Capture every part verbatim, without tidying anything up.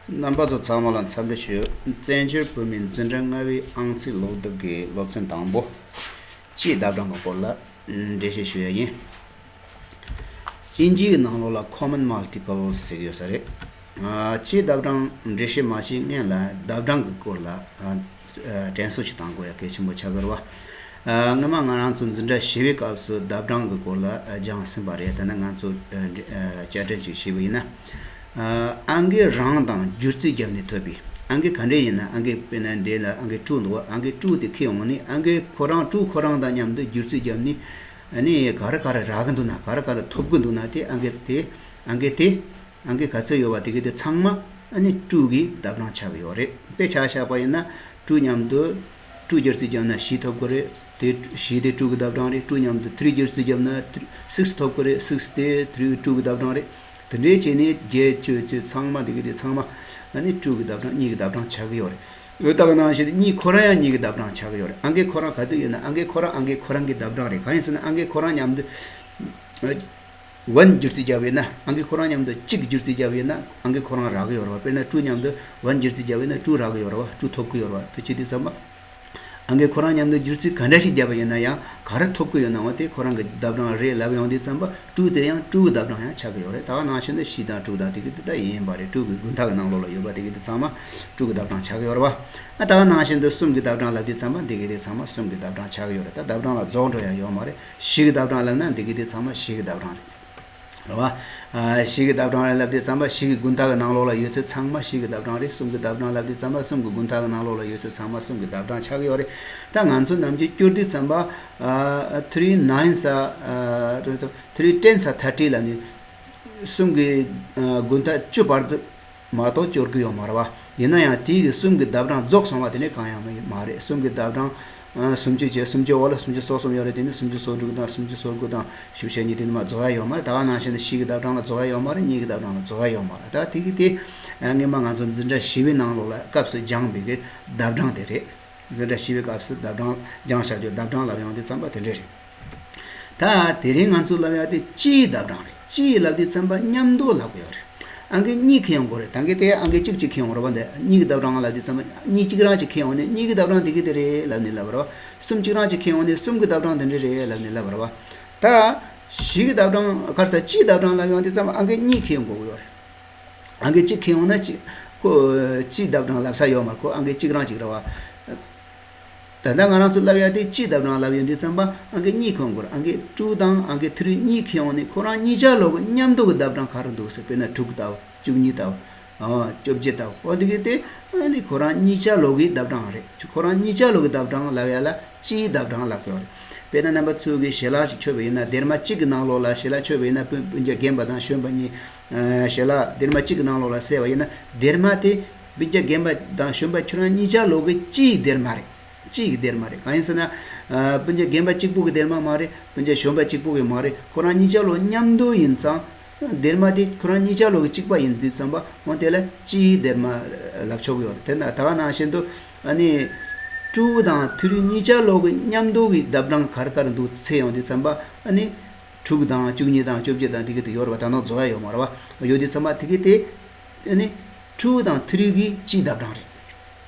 རྣམ་པ་ཚོ་ཚང་མ་ལ་འཚམས་འདྲི་ཞུ། བཙན་བྱོལ་བོད་མིའི་འཛིན་གྲྭ་ལྔ་པའི་ཨང་རྩིས་ཀློག་དེབ་ཀྱི་སློབ་ཚན་དང་པོ། སྤྱིའི་ཟླ་གྲངས་ཀྱི་སྐོར་ལ་འགྲེལ་བཤད་ཞུ་ཡ་ཡིན། དབྱིན་ཇིའི་ནང་ལོགས་ལ་Common Multiple ཟེར་གྱི་ཡོད་ས་རེད། ཨ། སྤྱིའི་ཟླ་གྲངས་འགྲེལ་བཤད་མ་བྱས་སྔོན་ལ་ཟླ་གྲངས་ཀྱི་སྐོར་ལ། ཨ། ཨ། དྲན་གསོ་ཞིག་གཏང་དགོས་ཡ་གལ་ཆེན་པོ་ཆགས་ཀྱི་རེད་བ། ཨ། སྔོན་མ་ང་རང་ཚོ་འཛིན་གྲྭ་བཞི་པའི་སྐབས་སུ་ཟླ་གྲངས་ཀྱི་སྐོར་ལ་སྦྱངས་ཟིན་པ་རེད། ད་ནི་ང་ཚོ་བསྐྱར་དྲན་ཅིག་བྱས་པ་ཡིན་ན། ཨ། ཨང་ཀི་རང་དང་སྒྱུར་རྩིས་བརྒྱབ་ནས་ཐོབ་པའི་ཨང་ཀི་ག་འདྲས་ཡིན་ན། ཨང་ཀི་དཔེར་ན་འདི་ལ་ཨང་ཀི་དྲུག་འདུག་བ། ཨང་ཀི་དྲུག་དེ་ཁྱེར་ཡོང་ནས་ཨང་ཀི་ཁོ་རང་དྲུག་ཁོ་རང་དང་མཉམ་དུ་སྒྱུར་རྩིས་བརྒྱབ་ནས། ཨ་ནི་ག་རེ་ག་རེ་རག་གི་འདུག་ན། ག་རེ་ག་རེ་ཐོབ་གི་འདུག་ན། དེ་ཨང་ཀི་དེ་ཨང་ཀི་དེ། ཨང་ཀི་ག་ཚོད་ཡོད་པ་དེ་གི་དེ་ཚང་མ་ཨ་ནི་དྲུག་གི་ཟླ་གྲངས་ཆགས་ཀྱི་ཡོད་རེད། དཔེ་ཆ་བཞག་པ་ཡིན་ན། དྲུག་མཉམ་དུ་དྲུག་སྒྱུར་རྩིས་བརྒྱབ་ན་བཞི་ཐོབ་ཀྱི་རེད། དེ་བཞི་དེ་དྲུག་གི་ཟླ་གྲངས་རེད། དྲུག་མཉམ་དུ་three སྒྱུར་རྩིས་བརྒྱབ་ན་six ཐོབ་ཀྱི་རེད། six དེ་three དྲུག་གི་ཟླ་གྲངས་རེད། དེ་འདྲའི་བྱས་ནས་བརྒྱད་བཅུ་བཅུ་ཚང་མ་དེ་གི་དེ་ཚང་མ་ཨ་ནི་དྲུག་གི་ཟླ་གྲངས་གཉིས་ཀྱི་ཟླ་གྲངས་ཆགས་ཀྱི་ཡོད་རེད། འོ། ད་ག་ནང་བཞིན་གཉིས་ཁོ་རང་ཡང་གཉིས་ཀྱི་ཟླ་གྲངས་ཆགས་ཀྱི་ཡོད་རེད། ཨང་ཀི་ཁོ་རང་ག་དུས་ཡོད་ན་ཨང་ཀི་ཁོ་རང་ཨང་ཀི་ཁོ་རང་གི་ཟླ་གྲངས་རེད། གང་ཡིན་ཟེར་ན་ཨང་ཀི་ཁོ་རང་མཉམ་དུ། ཨ། one སྒྱུར་རྩིས་བརྒྱབ་ཡོད་ན། ཨང་ཀི་ཁོ་རང་མཉམ་དུ་གཅིག་སྒྱུར་རྩིས་བརྒྱབ་ཡོད་ན་ཨང་ཀི་ཁོ་རང་རག་གི་ཡོད་རེད་བ། དཔེར་ན་དྲུག་མཉམ་དུ་one སྒྱུར་རྩིས་བརྒྱབ་ཡོད་ན་དྲུག་རག་གི་ཡོད་རེད་བ། དྲུག་ཐོབ་ཀྱི་ཡོད་རེད་བ། དེ་བྱེད་དུས་ཙམ་པ་ཨང་ཀི་ཁོ་རང་མཉམ་དུ་སྒྱུར་རྩིས་ག་འདྲ་ཞིག་བརྒྱབ་པ་ཡིན་ན་ཡང་། ག་རེ་ཐོབ་ཀྱི་ཡོད་ན་འོ་དེ་ཁོ་རང་གི་ཟླ་གྲངས་རེད་ལབ་ཡོང་དུས་ཙམ་པ་དྲུག་དེ་ཡང་དྲུག་གི་ཟླ་གྲངས་ཡང་ཆགས་ཀྱི་ཡོད་རེད། ད་ག་ནང་བཞིན་དུ་བཞི་དང་དྲུག་དང་དེ་གི་དེ་ད་ཡིན་པ་རེད། དྲུག་གི་དགུན་ཐག་གི་ནང་ལོགས་ལ་ཡོད་པ་དེ་གི་དེ་ཚང་མ་དྲུག་གི་ཟླ་གྲངས་ཆགས་ཀྱི་ཡོད་རེད་བ། ཨ། ད་ག་ནང་བཞིན་དུ་གསུམ་གྱི་ཟླ་གྲངས་ལབ་དུས་ཙམ་པ་དེ་གི་དེ་ཚང་མ་གསུམ་གྱི་ཟླ་གྲངས་ཆགས་ཀྱི་ཡོད་རེད། ད་ཟླ་གྲངས་ལ་རྫོགས་འགྲོ་ཡ་ཡོད་མ་རེད། བཞི་གི་ཟླ་གྲངས་ལབ་ན་འདི་གི་དེ་ཚང་མ་བཞི་གི་ཟླ་གྲངས་རེད། རེད་བ། ཨ། བཞི་གི་ཟླ་གྲངས་རེད་ལབ་དུས་ཙམ་པ་བཞི་གི་དགུན་ཐག་གི་ནང་ལོགས་ལ་ཡོད་ཚད་ཚང་མ་བཞི་གི་ཟླ་གྲངས་རེད། གསུམ་གི་ཟླ་གྲངས་ལབ་དུས་ཙམ་པ་གསུམ་གི་དགུན་ཐག་གི་ནང་ལོགས་ལ་ཡོད་ཚད་ཚང་མ་གསུམ་གི་ཟླ་གྲངས་ཆགས་ཀྱི་ཡོད་རེད། ད་ང་ཚོ་ནམ་རྒྱུན་སྐྱོར་དུས་ཙམ་པ། ཨ། three nines ཨ། three tens ཨ། thirty ལབ་ནས་གསུམ་གི། ཨ། དགུན་ཐག་བཅུ་བར་དུ་མ་གཏོགས་སྐྱོར་གྱི་ཡོད་མ་རེད་བ། ཡིན་ན་ཡང་དེའི་གི་གསུམ་གི་ཟླ་གྲངས་རྫོགས་སོང་བ་དེ་ནས་གང་ཡང་མ་རེད། གསུམ་གི་ཟླ་གྲངས། ཨ། སུམ་ཅུ་བྱས། སུམ་ཅུ་འོག་ལ་སུམ་ཅུ་སོ་གསུམ་ཡོད་རེད། དེ་ནས་སུམ་ཅུ་སོ་དྲུག་དང་སུམ་ཅུ་སོ་དགུ་དང་བཞི་བཅུ་ཞེ་གཉིས་དེ་ནས་མར་རྫོགས་ཡ་ཡོད་མ་རེད། ད་ག་ནང་བཞིན་དུ་བཞི་གི་ཟླ་གྲངས་ལ་རྫོགས་ཡ་ཡོད་མ་རེད། གཉིས་ཀྱི་ཟླ་གྲངས་ལ་རྫོགས་ཡ་ཡོད་མ་རེད། ད་དེ་གི་དེ། ཨ། སྔོན་མ་ང་ཚོ་འཛིན་གྲྭ་བཞི་པའི་ནང་ལོགས་ལ་སྐབས་སུ་སྦྱངས་པའི་གི་ཟླ་གྲངས་དེ་རེད། འཛིན་གྲྭ་བཞི་པའི་སྐབས་སུ་ཟླ་གྲངས་སྦྱངས་བཞག་རྒྱུ། ཟླ་གྲངས་ལབ་ཡོང་དུས་ཙམ་པ་དེ་འདྲ་རེད། ད་དེ་རིང་ང་ཚོ་ལབ་ཡ་དེ་སྤྱིའི་ཟླ་གྲངས་རེད། སྤྱིའི་ལབ་དུས་ཙམ་པ་མཉམ་དུ་ལབ་དགོས་ཡོད་རེད། ཨང་ཀི་གཉིས་འཁྱེར་ཡོང་དགོས་རེད། ད་གིན་དེ་ཨང་ཀི་གཅིག་གཅིག་འཁྱེར་ཡོང་རེད་བ། འདི་གཉིས་ཀྱི་ཟླ་གྲངས་ལབ་དུས་ཙམ་པ་གཉིས་གཅིག་རང་གཅིག་འཁྱེར་ཡོང་ནས་གཉིས་ཀྱི་ཟླ་གྲངས་དེ་གི་དེ་རེད་ལབ་ནས་ལབ་རེད་བ། གསུམ་གཅིག་རང་གཅིག་འཁྱེར་ཡོང་ནས་གསུམ་གྱི་ཟླ་གྲངས་དེ་འདྲ་རེད་ལབ་ནས་ལབ་རེད་བ། ད་བཞི་གི་ཟླ་གྲངས། ག་རེ་ཟ། སྤྱིའི་ཟླ་གྲངས་ལབ་ཡོང་དུས་ཙམ་པ་ཨང་ཀི་གཉིས་འཁྱེར་ཡོང་དགོས་ཀྱི་ཡོད་རེད། ཨང་ཀི་གཅིག་འཁྱེར་ཡོང་ན་གཅིག་ཁོ་སྤྱིའི་ཟླ་གྲངས་ལབ་ས་ཡོད་མ་རེད། ཁོ་ཨང་ཀི་གཅིག་རང་གཅིག་རེད་བ། ད་ལྟ་ང་རང་ཚོ་ལབ་ཡ་དེ་སྤྱིའི་ཟླ་གྲངས་ལབ་ཡོང་དུས་ཙམ་པ་ཨང་ཀི་གཉིས་འཁྱེར་ཡོང་དགོས་རེད། ཨང་ཀི་two དང་ཨང་ཀི་three གཉིས་འཁྱེར་ཡོང་ནས་ཁོ་རང་གཉིས་ཆ་ལོག་གི་མཉམ་དུ་གི་ཟླ་གྲངས་ག་རེ་འདུག་ཟེར། དཔེར་ན་དྲུག་དང་བཅུ་གཉིས་དང་། ཨ། བཅོ་བརྒྱད་དང་། འོ་འདི་གི་དེ་ཨ་ནི་ཁོ་རང་གཉིས་ཆ་ལོག་གི་ཟླ་གྲངས་རེད། ཁོ་རང་གཉིས་ཆ་ལོག་གི་ཟླ་གྲངས་ལབ་ཡ་ལ་སྤྱིའི་ཟླ་གྲངས་ལབ་ཀྱི་ཡོད་རེད། དཔེར་ན་རྣམ་པ་ཚོས་གི་ཞལ་ལག་ཞིག་མཆོད་པ་ཡིན་ན། སྡེར་མ་གཅིག་གི་ནང་ལོགས་ལ་ཞལ་ལག་མཆོད་པ་ཡིན་ན། སྤུན་སྤུན་ཀྱག་རྒན་པ་དང་གཞོན་པ་གཉིས། ཨ། ཞལ་ལག་སྡེར་མ་གཅིག་གི་ནང་ལོགས་ལ་གསལ་བ་ཡིན་ན། སྡེར་མ་དེ་སྤུན་ཀྱག་རྒན་པ་དང་གཞོན་པ་ཁྱོད་རང་གཉིས་ཆ་ལོག་གི་སྤྱིའི་སྡེར་མ་རེད། སྤྱིའི་སྡེར་མ་རེད། གང་ཡིན་ཟེར་ན། ཨ། སྤུན་ཀྱག་རྒན་པ་གཅིག་པུ་གི་སྡེར་མ་མ་རེད། སྤུན་ཀྱག་གཞོན་པ་གཅིག་པུ་གི་མ་རེད། ཁོ་རང་གཉིས་ཆ་ལོག་མཉམ་དུ་ཡིན་ཙང་། སྡེར་མ་དེ་ཁོ་རང་གཉིས་ཆ་ལོག་གི་གཅིག་པ་ཡིན་དུས་ཙམ་པ་འོ་དེ་ལ་སྤྱིའི་སྡེར་མ་ལབ་ཆོག་གི་ཡོད་རེད། དེ་ན་ད་ག་ནང་བཞིན་དུ་ཨ་ནི་two དང་three གཉིས་ཆ་ལོག་གི་མཉམ་དུ་གི་ཟླ་གྲངས་ག་རེ་ག་རེ་འདུག་ཟེར་ཡོང་དུས་ཙམ་པ་ཨ་ནི་དྲུག་དང་བཅུ་གཉིས་དང་བཅོ་བརྒྱད་དང་དེ་གི་དེ་ཡོད་རེད་བ། ད་ནང་རྫོགས་ཡ་ཡོད་མ་རེད་བ། ཡོད་དུས་ཙམ་པ་དེ་གི་དེ་ཨ་ནི་two དང་three གི་སྤྱིའི་ཟླ་གྲངས་རེད།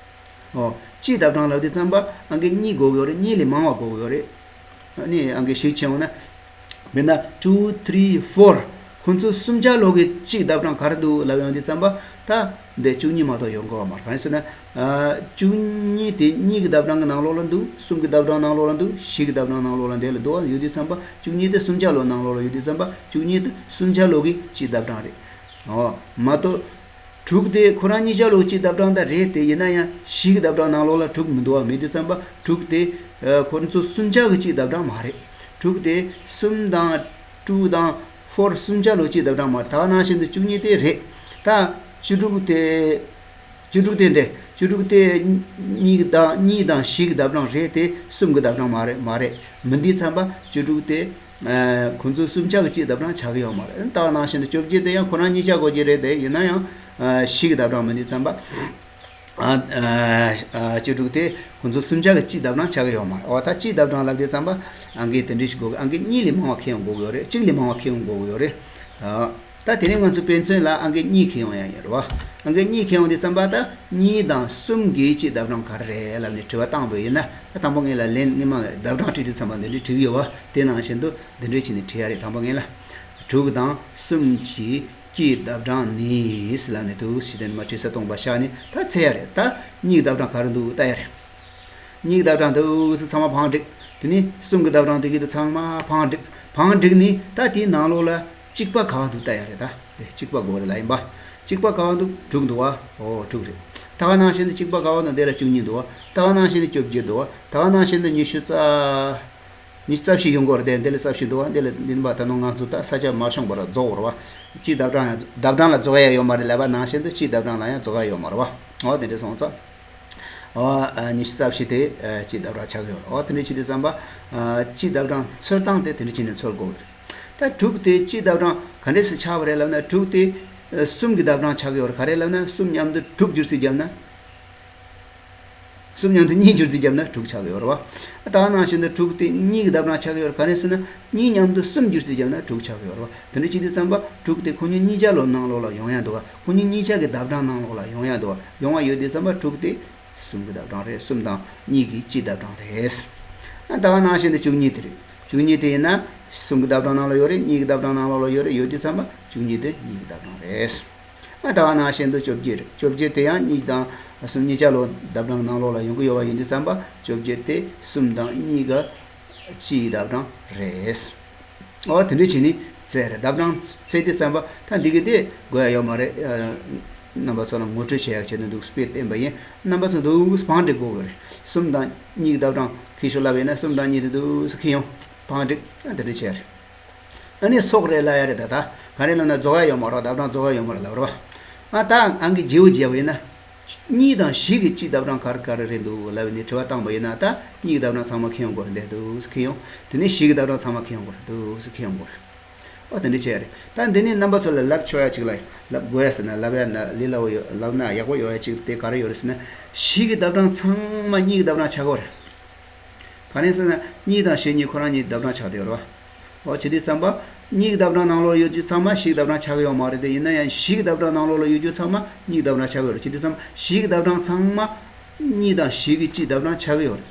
ཨོ། སྤྱིའི་ཟླ་གྲངས་ལབ་དུས་ཙམ་པ་ཨང་ཀི་གཉིས་དགོས་ཀྱི་ཡོད་རེད། གཉིས་ལས་མང་བ་དགོས་ཀྱི་ཡོད་རེད། ཨ་ནི་ཨང་ཀི་བཞི་ཕྱེ་འོང་ན། དཔེར་ན་two three four ཁོ་ཚོ་གསུམ་ཆ་ལོག་གི་སྤྱིའི་ཟླ་གྲངས་ག་རེ་འདུག་ལབ་ཡོང་དུས་ཙམ་པ་ད་འདི་བཅུ་གཉིས་མ་གཏོགས་ཡོང་གི་ཡོད་མ་རེད། གང་ཡིན་ཟེར་ན། ཨ། བཅུ་གཉིས་དེ་གཉིས་ཀྱི་ཟླ་གྲངས་ཀྱི་ནང་ལོགས་ལ་འདུག་གསུམ་གྱི་ཟླ་གྲངས་ནང་ལོགས་ལ་འདུག་བཞི་གི་ཟླ་གྲངས་ནང་ལོགས་ལ་འདི་ལ་འདུག་བ། ཡོད་དུས་ཙམ་པ་བཅུ་གཉིས་དེ་གསུམ་ཆ་ལོག་ནང་ལོགས་ལ་ཡོད་དུས་ཙམ་པ་བཅུ་གཉིས་དེ་གསུམ་ཆ་ལོག་གི་སྤྱིའི་ཟླ་གྲངས་རེད། ཨོ། མ་གཏོགས། དྲུག་དེ་ཁོ་རང་གཉིས་ཆ་ལོག་སྤྱིའི་ཟླ་གྲངས་ད་རེད་དེ། ཡིན་ན་ཡང་བཞི་གི་ཟླ་གྲངས་ནང་ལོགས་ལ་དྲུག་མི་འདུག་བ། མེད་དུས་ཙམ་པ་དྲུག་དེ་ཨ་ཁོ་ཚོ་གསུམ་ཆ་གི་སྤྱིའི་ཟླ་གྲངས་མ་རེད། དྲུག་དེ་གསུམ་དང་two དང་four གསུམ་ཆ་ལོག་སྤྱིའི་ཟླ་གྲངས་མ་རེད། ད་ག་ནང་བཞིན་དུ་བཅུ་གཉིས་དེ་རེད། ད་བཅུ་དྲུག་དེ། བཅུ་དྲུག་དེ་འདྲ། བཅུ་དྲུག་དེ་གཉིས་དང་གཉིས་དང་བཞི་གི་ཟླ་གྲངས་རེད་དེ། གསུམ་གི་ཟླ་གྲངས་མ་རེད། མ་རེད། མིན་དུས་ཙམ་པ་བཅུ་དྲུག་དེ། ཨ། ཁོ་ཚོ་གསུམ་ཆ་གི་སྤྱིའི་ཟླ་གྲངས་ཆགས་ཀྱི་ཡོད་མ་རེད། ད་ག་ནང་བཞིན་དུ་བཅོ་བརྒྱད་དེ་ཡང་ཁོ་རང་གཉིས་ཆ་དགོས་ཀྱི་རེད་དེ། ཡིན་ན་ཡང་། ཨ། བཞི་གི་ཟླ་གྲངས་མིན་དུས་ཙམ་པ། ཨ། ཨ། བཅུ་དྲུག་དེ་ཁོ་ཚོ་གསུམ་ཆ་གི་སྤྱིའི་ཟླ་གྲངས་ཆགས་ཀྱི་ཡོད་མ་རེད། འོ། ད་སྤྱིའི་ཟླ་གྲངས་ལབ་དུས་ཙམ་པ་ཨང་ཀི་དེ་འདྲ་ཞིག་དགོས་ཀྱི། ཨང་ཀི་གཉིས་ལས་མང་བ་འཁྱེར་ཡོང་དགོས་ཀྱི་ཡོད་རེད། གཅིག་ལས་མང་བ་འཁྱེར་ཡོང་དགོས་ཀྱི་ཡོད་རེད། ཨ། ད་དེ་ནས་ང་ཚོ་དཔེ་མཚོན་ལ་ཨང་ཀི་གཉིས་ཁྱེར་ཡོང་ཡ་ཡོད་རེད་བ། ཨང་ཀི་གཉིས་ཁྱེར་ཡོང་དུས་ཙམ་པ་ད་གཉིས་དང་གསུམ་གྱི་སྤྱིའི་ལྡབ་གྲངས་ག་རེ་རེད་ལབ་ནས་དྲི་བ་བཏང་བ་ཡིན་ན། ད་དང་པོ་ངས་ལ་ལན་སྔོན་མ་ལྡབ་གྲངས་དྲིས་དུས་ཙམ་པ་འདི་འདྲས་དྲིས་ཀྱི་ཡོད་བ། དེ་ནང་བཞིན་དུ་འདི་འདྲས་བྱས་ནས་དྲིས་ཡ་རེད། དང་པོ་ངས་ལ་དྲུག་དང་གསུམ་གྱི་སྤྱིའི་ལྡབ་གྲངས་ནི་ཟེར་ལབ་ནས་འདུག་ཞེས་དེ་ནས་མར་དྲི་ས་སྟོང་པ་བཞག་ནས་ད་འཚོལ་ཡ་རེད། ད་གཉིས་ཀྱི་ལྡབ་གྲངས་ག་རེ་འདུག་ལྟ་ཡ་རེད། གཉིས་ཀྱི་ལྡབ་གྲངས་འདུག་ཚང་མ་བང་བསྒྲིགས། དེ་ནས་གསུམ་གྱི་ལྡབ་གྲངས་འདི་གི་དེ་ཚང་མ་བང་བསྒྲིགས། བང་བསྒྲིགས་ནས་ད་དེའི་ནང་ལོགས་ལ་གཅིག་པ་ག་བ་འདུག་ལྟ་ཡ་རེད། ད་དེ་གཅིག་པ་དགོས་རེད་ལ་ཡིན་པ། གཅིག་པ་ག་བ་འདུག་དྲུག་འདུག་བ། ཨོ་དྲུག་རེད། ད་ག་ནང་བཞིན་དུ་གཅིག་པ་ག་བ་འདུག་འདི་ལ་བཅུ་གཉིས་འདུག་བ། ད་ག་ནང་བཞིན་དུ་བཅོ་བརྒྱད་འདུག་བ། ད་ག་ནང་བཞིན་དུ་ཉི་ཤུ་རྩ། ཉི་ཤུ་རྩ་བཞི་ཡོང་གི་རེད། དེ་འདི་ལ་རྩ་བཞི་འདུག་བ། འདི་ལ་འདི་ནི་པ་ད་ནོ་ང་ཚོ་ད་ས་ཆ་མ་ཤོང་བར་རྫོགས་རེད་བ། སྤྱིའི་ལྡབ་གྲངས་ཡང་ལྡབ་གྲངས་ལ་རྫོགས་ཡ་ཡོད་མ་རེད་ལབ་པ་ནང་བཞིན་དུ་སྤྱིའི་ལྡབ་གྲངས་ལ་ཡང་རྫོགས་ཡ་ཡོད་མ་རེད་བ། ཨོ་དེ་འདྲས་སོང་ཙང་། ཨོ་ཨ་ཉི་ཤུ་རྩ་བཞི་དེ་ཨ་སྤྱིའི་ལྡབ་གྲངས་ཆགས་ཀྱི་ཡོད་རེད། ཨོ་དེ་འདྲས་བྱེད་དུས་ཙམ་པ་ཨ་སྤྱིའི་ལྡབ་གྲངས་འཚོལ་སྟངས་དེ་དེ་འདྲས་བྱས་ནས་འཚོལ་དགོས་ཀྱི་རེད། ད་དྲུག་དེ་སྤྱིའི་ལྡབ་གྲངས་ག་འདྲས་སུ་ཆགས་པ་རེད་ལབ་ན། དྲུག་དེ་ཨ་གསུམ་གྱི་ལྡབ་གྲངས་ཆགས་ཀྱི་ཡོད་རེད། ག་རེ་ལབ་ན་གསུམ་མཉམ་དུ་དྲུག་བསྒྱུར་རྩིས་བརྒྱབ་ན། གསུམ་མཉམ་དུ་གཉིས་བསྒྱུར་རྩིས་བརྒྱབ་ན་དྲུག་ཆགས་ཀྱི་ཡོད་རེད་བ། ད་ག་ནང་བཞིན་དུ་དྲུག་དེ་གཉིས་ཀྱི་ལྡབ་གྲངས་ཆགས་ཀྱི་ཡོད་རེད། ག་རེ་ཟེར་ན་གཉིས་མཉམ་དུ་གསུམ་བསྒྱུར་རྩིས་བརྒྱབ་ན་དྲུག་ཆགས་ཀྱི་ཡོད་རེད་བ། དེ་འདྲ་བྱེད་དུས་ཙམ་པ་དྲུག་དེ་ཁོ་གཉིས་གཉིས་ཆ་ལོ་ནང་ལོགས་ལ་ཡོང་ཡ་འདུག་བ། ཁོ་གཉིས་གཉིས་ཆ་གི་ལྡབ་གྲངས་ནང་ལོགས་ལ་ཡོང་ཡ་འདུག་བ། ཡོང་བ་ཡོད་དུས་ཙམ་པ་དྲུག་དེ་གསུམ་གྱི་ལྡབ་གྲངས་རེད། གསུམ་དང་གཉིས་ཀྱི་སྤྱིའི་ལྡབ་གྲངས་རེད། ཨ་ད་ག་ནང་བཞིན་དུ་བཅུ་གཉིས་དེ་རེད། བཅུ་གཉིས་དེ་ཡིན་ན་གསུམ་གྱི་ལྡབ་གྲངས་ནང་ལ་ཡོད་རེད། གཉིས་ཀྱི་ལྡབ་གྲངས་ནང་ལོགས་ལ་ཡོད་རེད། ཡོད་དུས་ཙམ་པ་བཅུ་གཉིས་དེ་གཉིས་ཀྱི་ལྡབ་གྲངས་རེད། ཨ་ད་ག་ནང་བཞིན་དུ་བཅོ་བརྒྱད་རེད། བཅོ་བརྒྱད་དེ་ཡང་གཉིས་དང་གསུམ་གཉིས་ཆ་ལོ་ལྡབ་གྲངས་ནང་ལོགས་ལ་ཡོང་གི་ཡོད་པ་ཡིན་དུས་ཙམ་པ་བཅོ་བརྒྱད་དེ་གསུམ་དང་གཉིས་ཀ་སྤྱིའི་ལྡབ་གྲངས་རེད། ཨོ་དེ་འདྲ་བྱས་ནས་བཙལ་རེད། ལྡབ་གྲངས་བཙལ་དུས་ཙམ་པ་ད་འདི་གི་དེ་དགོས་ཡ་ཡོད་མ་རེད། ཨ་རྣམ་པ་ཚོ་ལ་ངོ་སྤྲོད་བྱེད་ཡག་ཆེད་དུ་འདུག་དཔེ་བསྟན་པ་ཡིན། རྣམ་པ་ཚོ་འདུག་བང་བསྒྲིགས་དགོས་ཀྱི་རེད། གསུམ་དང་གཉིས་ཀྱི་ལྡབ་གྲངས་ཁྱེར་ཤོག་ལབ་ཡིན་ན་གསུམ་དང་གཉིས་དེ་འདུག་སུ་ཁྱེར་ཡོང་། བང་བསྒྲིགས། ཨ་དེ་འདྲ་བྱས་རེད། ཨ་ནི་སོགས་རེད་ལབ་ཡ་རེད། ད་ད་ག་རེ་ལབ་ན་རྫོགས་ཡ་ཡོད་མ་རེད། ལྡབ་གྲངས་རྫོགས་ཡ་ཡོད་མ་རེད་ལབ་རེད་བ། ཨ་ད་ཨང་ཀི་བརྗེ་པོ་བརྗེ་བ་ཡིན་ན། གཉིས་དང་བཞི་གི་སྤྱིའི་ལྡབ་གྲངས་ག་རེ་ག་རེ་རེད་འདུག་ལབ་ནས་དྲི་བ་བཏང་པ་ཡིན་ན། ད་གཉིས་ཀྱི་ལྡབ་གྲངས་ཚང་མ་ཁྱེར་ཡོང་དགོས་རེད། འདི་འདུག་སུ་ཁྱེར་ཡོང་། དེ་ནས་བཞི་གི་ལྡབ་གྲངས་ཚང་མ་ཁྱེར་ཡོང་དགོས་རེད། འདུག་སུ་ཁྱེར་ཡོང་དགོས་རེད། ཨོ་དེ་འདྲ་བྱས་རེད། ད་འདི་ནས་རྣམ་པ་ཚོ་ལ་ལབ་ཆོག་ཡ་ཅིག་ལ་ལབ་དགོས་ཡ་ཟེར་ན། ལབ་ཡ་ན་ལས་སླ་བོ་ཡོད། ལབ་ན་ཡག་པོ་ཡོད་ཡ་ཅིག་དེ་ག་རེ་ཡོད་རེད་ཟེར་ན། བཞི་གི་ལྡབ་གྲངས་ཚང་མ་གཉིས་ཀྱི་ལྡབ་གྲངས་ཆགས་ཀྱི་ཡོད་རེད། ག་རེ་ཟེར་ན་གཉིས་དང་བཞི་གཉིས་ཁོ་རང་གཉིས་ལྡབ་གྲངས་ཆགས་བསྡད་ཡོད་རེད་བ། འོ་བྱེད་དུས་ཙམ་པ། གཉིས་ཀྱི་ལྡབ་གྲངས་ནང་ལོགས་ཡོད་རྒྱུ་ཚང་མ་བཞི་ཀྱི་ལྡབ་གྲངས་ཆགས་ཀྱི་ཡོད་མ་རེད་དེ། ཡིན་ན་ཡང་བཞི་ཀྱི་ལྡབ་གྲངས་ནང་ལོགས་ལ་ཡོད་རྒྱུ་ཚང་མ་གཉིས་ཀྱི་ལྡབ་གྲངས་ཆགས་ཀྱི་ཡོད་རེད། བྱེད་དུས་ཙམ་པ་བཞི་ཀྱི་ལྡབ་གྲངས་ཚང་མ་གཉིས་དང་བཞི་གི་སྤྱིའི་ལྡབ་གྲངས་ཆགས་ཀྱི་ཡོད་རེད།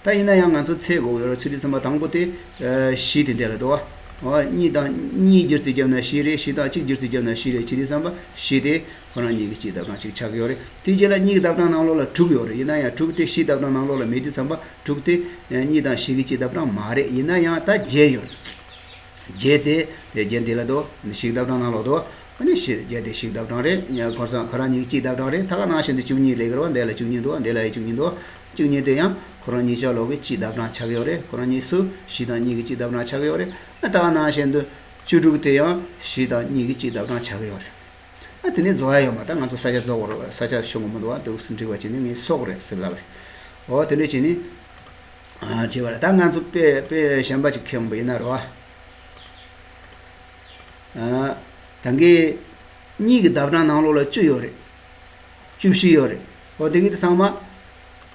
ད་ཡིན་ན་ཡང་ང་ཚོ་འཚོལ་དགོས་ཡོད་རེད། བྱེད་དུས་ཙམ་པ་དང་པོ་དེ་ཨ་བཞི་དེ་འདྲ་ལ་འདུག་བ། འོ་གཉིས་དང་གཉིས་བསྒྱུར་རྩིས་བརྒྱབ་ན་བཞི་རེད། བཞི་དང་གཅིག་བསྒྱུར་རྩིས་བརྒྱབ་ན་བཞི་རེད། བྱེད་དུས་ཙམ་པ་བཞི་དེ་ཁོ་རང་གཉིས་ཀྱི་སྤྱིའི་ལྡབ་གྲངས་གཅིག་ཆགས་ཀྱི་ཡོད་རེད། དེ་རྗེས་ལ་གཉིས་ཀྱི་ལྡབ་གྲངས་ནང་ལོགས་ལ་དྲུག་ཡོད་རེད། ཡིན་ན་ཡང་དྲུག་དེ་བཞིའི་ལྡབ་གྲངས་ནང་ལོགས་ལ་མེད་དུས་ཙམ་པ་དྲུག་དེ་གཉིས་དང་བཞི་གི་སྤྱིའི་ལྡབ་གྲངས་མ་རེད། ཡིན་ན་ཡང་ད་བརྒྱད་ཡོད་རེད། བརྒྱད་དེ་དེ་བརྒྱད་འདི་ལ་འདུག་བཞིའི་ལྡབ་གྲངས་ནང་ལོགས་འདུག་ཨ་ནི་བཞི་བརྒྱད་དེ་བཞིའི་ལྡབ་གྲངས་རེད། ཁོ་རང་ཁོ་རང་གཉིས་ཀྱི་སྤྱིའི་ལྡབ་གྲངས་རེད། ད་ག་ནང་བཞིན་དུ་བཅུ་གཉིས་ལབ་ཀྱི་རེད་བ། འདི་ལ་བཅུ་གཉིས་འདུག་འདི་ལ་ཡང་བཅུ་གཉིས་འདུག་བཅུ་གཉིས་དེ་ཡང་ཁོ་རང་གཉིས་ཆ་ལོག་གི་སྤྱིའི་ལྡབ་གྲངས་ཆགས་ཀྱི་ཡོད་རེད། ཁོ་རང་གཉིས་སུ་བཞི་དང་གཉིས་ཀྱི་སྤྱིའི་ལྡབ་གྲངས་ཆགས་ཀྱི་ཡོད་རེད། ཨ་ད་ག་ནང་བཞིན་དུ་བཅུ་དྲུག་དེ་ཡང་བཞི་དང་གཉིས་ཀྱི་སྤྱིའི་ལྡབ་གྲངས་ཆགས་ཀྱི་ཡོད་རེད། ཨ་དེ་ནས་རྫོགས་ཡ་ཡོད་མ། ད་ང་ཚོ་ས་ཆ་རྫོགས་པར་ས་ཆ་ཤོང་གི་མི་འདུག་བ། འདུག་སེ་འགྲིག་པ་བྱས་ནས་ངས་སོགས་རེད་ཟེར་ལབ་རེད། འོ་དེ་འདྲ་བྱས་ནས་ཨ་བྱས་པ་རེད། ད་ང་ཚོ་དཔེ་དཔེ་གཞན་པ་ཅིག་ཁྱེར་ཡོང་པ་ཡིན་ན་རེད་བ། ཨ་ད་གིན་གཉིས་ཀྱི་ལྡབ་གྲངས་ནང་ལོགས་ལ་བཅུ་ཡོད་རེད། བཅུ་བཞི་ཡོད་རེད། འོ་དེ་གི་དེ་ཚང་མ་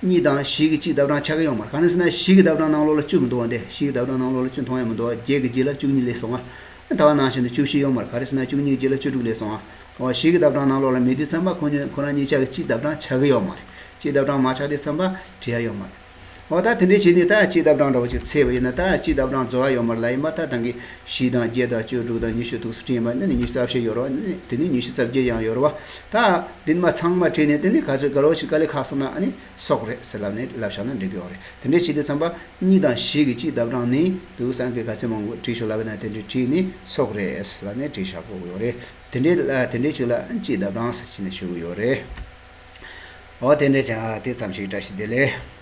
གཉིས་དང་བཞི་གི་སྤྱིའི་ལྡབ་གྲངས་ཆགས་ཀྱི་ཡོད་མ་རེད། གང་ཡིན་ཟེར་ན་བཞི་གི་ལྡབ་གྲངས་ནང་ལོགས་ལ་བཅུ་མི་འདུག་བ། འདི་བཞི་གི་ལྡབ་གྲངས་ནང་ལོགས་ལ་བཅུ་མཐོང་ཡ་མི་འདུག་བ། བརྒྱད་ཀྱི་རྗེས་ལ་བཅུ་གཉིས་སླེབས་སོང་ང་། ད་ག་ནང་བཞིན་དུ་བཅུ་བཞི་ཡོད་མ་རེད། ག་རེ་ཟེར་ན་བཅུ་གཉིས་ཀྱི་རྗེས་ལ་བཅུ་དྲུག་སླེབས་སོང་ང་། འོ་བཞི་གི་ལྡབ་གྲངས་ནང་ལོགས་ལ་མེད་དུས་ཙམ་པ་ཁོ་གཉིས་ཁོ་རང་གཉིས་ཆ་གི་སྤྱིའི་ལྡབ་གྲངས་ཆགས་ཀྱི་ཡོད་མ་རེད། སྤྱིའི་ལྡབ་གྲངས་མ་ཆགས་དུས་ཙམ་པ་བྲིས་ཡ་ཡོད་མ་རེད། འོ་ད་དེ་འདྲས་བྱས་ནས་ད་སྤྱིའི་ལྡབ་གྲངས་འདྲ་བོ་ཅིག་འཚོལ་བ་ཡིན་ན། ད་སྤྱིའི་ལྡབ་གྲངས་རྫོགས་ཡ་ཡོད་མ་རེད་ལབ་ཡིན་པ། ད་ད་གིན་བཞི་དང་བརྒྱད་དང་བཅུ་དྲུག་དང་ཉི་ཤུ་འདུག་སེ་བྲིས་ཡིན་པ། ཨ་ནི་ཉི་ཤུ་རྩ་བཞི་ཡོད་རེད་བ། དེ་ནས་ཉི་ཤུ་རྩ་བརྒྱད་ཡང་ཡོད་རེད་བ། ད་འདི་མ་ཚང་མ་བྲིས་ནས་དེ་ནས་ག་ཚོད་ག་རེ་ཞིག་དཀའ་ལས་ཁག་སོང་ན་ཨ་ནི་སོགས་རེད་ཟེར་ལབ་ནས་ལབ་བཞག་ན་འགྲིག་གི་ཡོད་རེད། དེ་འདྲས་བྱེད་དུས་ཙམ་པ་གཉིས་དང་བཞི་གི་སྤྱིའི་ལྡབ་གྲངས་ནི་འདུག་སེ་གི་ག་ཚོད་མང་པོ་བྲིས་ཤོག་ལབ་ན་དེ་འདྲས་བྲིས་ནས་སོགས་རེད་ཟེར་ལབ་ནས་བྲིས་བཞག་དགོས་ཀྱི་ཡོད་རེད། དེ་འདྲས་ལ་དེ་འདྲས་ཞིག་ལ་སྤྱིའི་ལྡབ་གྲངས་ཟེར་བྱས་ནས་ཞུ་གི་ཡོད་རེད། འོ་དེ་འདྲས་ཀྱང་དེ་ཙམ་ཞིག། བཀྲ་ཤིས་བདེ་ལེགས།